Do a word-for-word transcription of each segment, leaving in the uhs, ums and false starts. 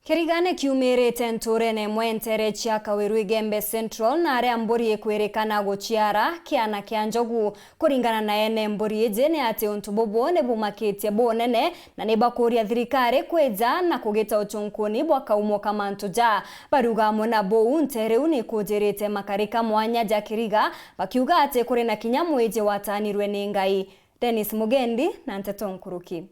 Kiriga ni kiumirite nturene imwe ntere cia Kawiru Igembe Central, na aria mburi ikwirikana guciara kiana kia njogu. Kuringana na ene mburi iji ni ati untu bubu ni bumakitie bunene, na ni bakuria thirikari kwija na kugita ucunkuni bwa kaumo ka mantu ja. Baruga amwe na buu, ntere iu ni ikujirite makarika mwanya ja Kiriga, bakiuga ati kuri na kinya mwiji watanirwe ni Ngai. Dennis Mugendi na nteto nkuruki.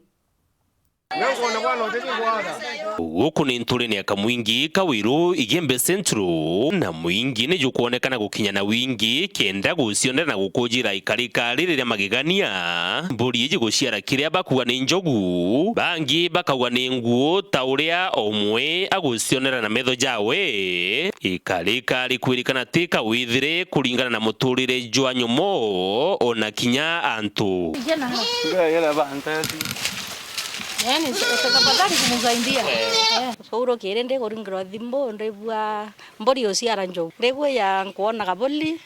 Guku ni nturene ya Kamwingi, Kawiru, Igembe Central, na mwingi ni jukwonekana gukinya na wingi kenda gucionera na gukujira ikarikari riria magegania. Mburi iji guciara kiria bakuga ni njogu, bangi bakauga ni nguo, ta uria umwe agucionera na metho jawe. Ikarikari kwirikana ti kawithire kuringana na muturire jwa nyomo, ona kinya antu. Yaani, tafadhali kumsaidia. Eh. Sauro kiri ndikuringirwa thimu, ndibua mburi uciara njogu. Ndibua ya nkwona kaburi,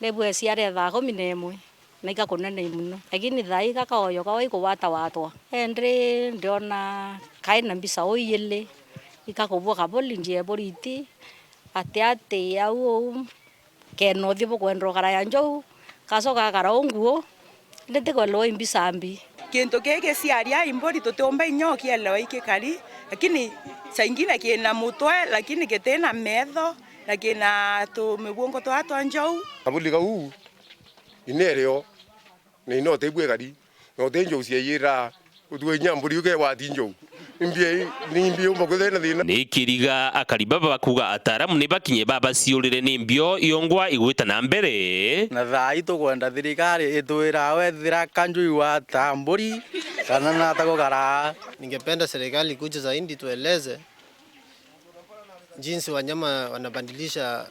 ndibua iciare thaa kumi na imwe. Na ikakunenei muno. Lakini thaa ii gakaoyo kawa ikugwatagwatwa. Endi ndiona kaina mbisa uu ijiri, ikakubua kaburi njia buriti, ati ati au uu, kena uthio bukwenda ukara ya njou, gacoka gakara uu nguo, indi tikwelewa i mbisa mbi. Kintu kii giciaria i mburi tutiumba inya ukielewa ikikari, lakini saa ingine kina mutwe, lakini gitina metho, na kina tumibwongo twa twa njou. Kaburi kau inerio, na ino utibua ikari, na uti njou ciaiyira, utua inya mburi ukegwati njou. Imbi, ni imbi umba kwithira na thina. Ni Kiriga akari baba bakuga ataaramu ni bakinye babaciurire ni mbio yongwa igwita na mbere. Na thaa ii tukwenda thirikari itwira wethira kanju igwata mburi kana nata gukara. Ningependa serikali ikuje zaidi tueleze jinsi wanyama wanabadilisha,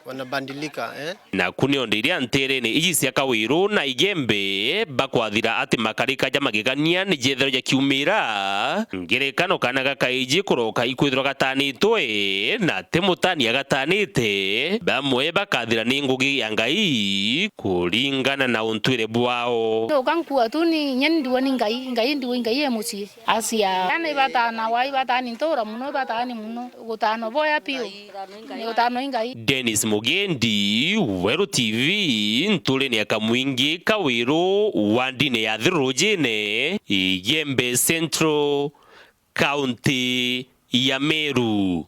wanabadilika, eh? Naku niondo iria nterene iji cia Kawiru na Igembe bakwathira ati makarika ja magegania ni jethirwa jakiumira. Ngerekano, kana gakaiji kuroka ikwithirwa gatanitwe, na ti mutani agatanite, bamwe bakathira ni ngugi ya Ngai kuringana na untwire bwao. Ukankua tu ni nyeni ndiwa ni Ngai, Ngai ndiwa, Ngai e mucii. Acia. Yaani ibatana wa ibatani ntura muno, ibatani muno. Gutano boya piu. Ni gutano i Ngai. Dennis Mugendi, Weru T V, nturene ya Kamwingi, Kawiru, wandine ya Thirujine, Igembe Central, kaunti ya Meru.